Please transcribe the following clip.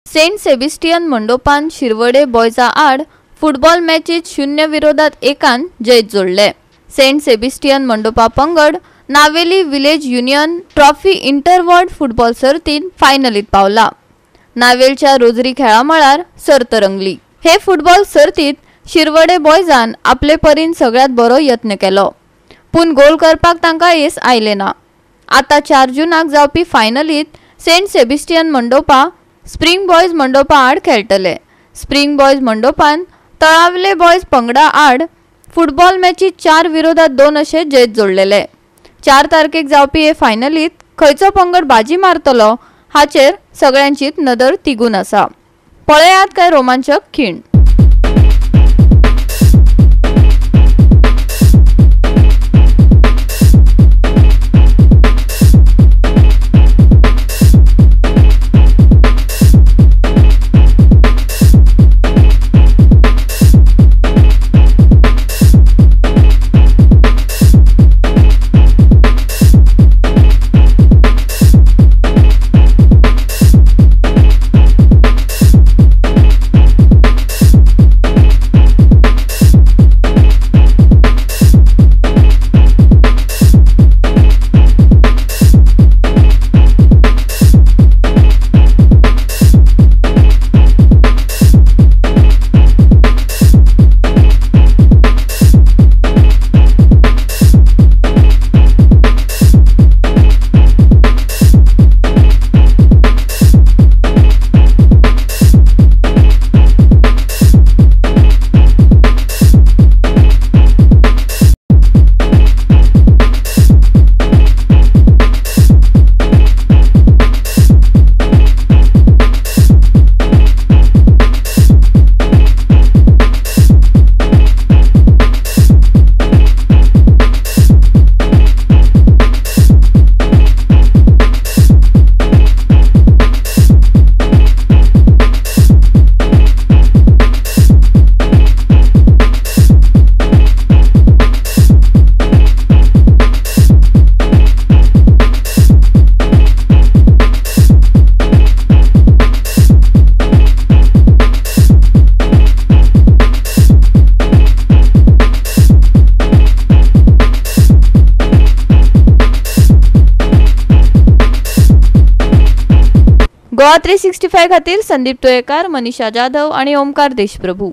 Saint Sebastian मंडोपान Shirwade बॉयजा आड football मॅचीत 0-1 जैत जोडले. सेंट सेबिस्टियन मंडोपा पंगड Navelim village union trophy interward football सर्तीत फायनलीत पावला. नावेलच्या रोजरी खेळामळार सर्त रंगली. हे फुटबॉल सर्तीत शिरवडे बॉयजान आपले परीन सगळ्यात बरो यत्न केलो, पूण गोल करपाक तांकां येस आयलें ना. आतां 4 जूनाक जावपी फायनलीत Saint Sebastian Mandopa Spring Boys Mandopa आड खेळटले. स्प्रिंग बॉयज मंडोपान तळावले बॉयज पंगडा आड फुटबॉल मॅचीत 4-2 अशें जैत जोडलेले. 4 तारखेक जावपी हे फायनलीत खंयचो पंगड बाजी मारतलो हाचेर सगळ्यांचीच नदर तिगून आसा. पळयात काय रोमांचक खीण. गोवा 365 खातीर संदीप तोयेकार, मनीषा जाधव आणि ओमकार देशप्रभू.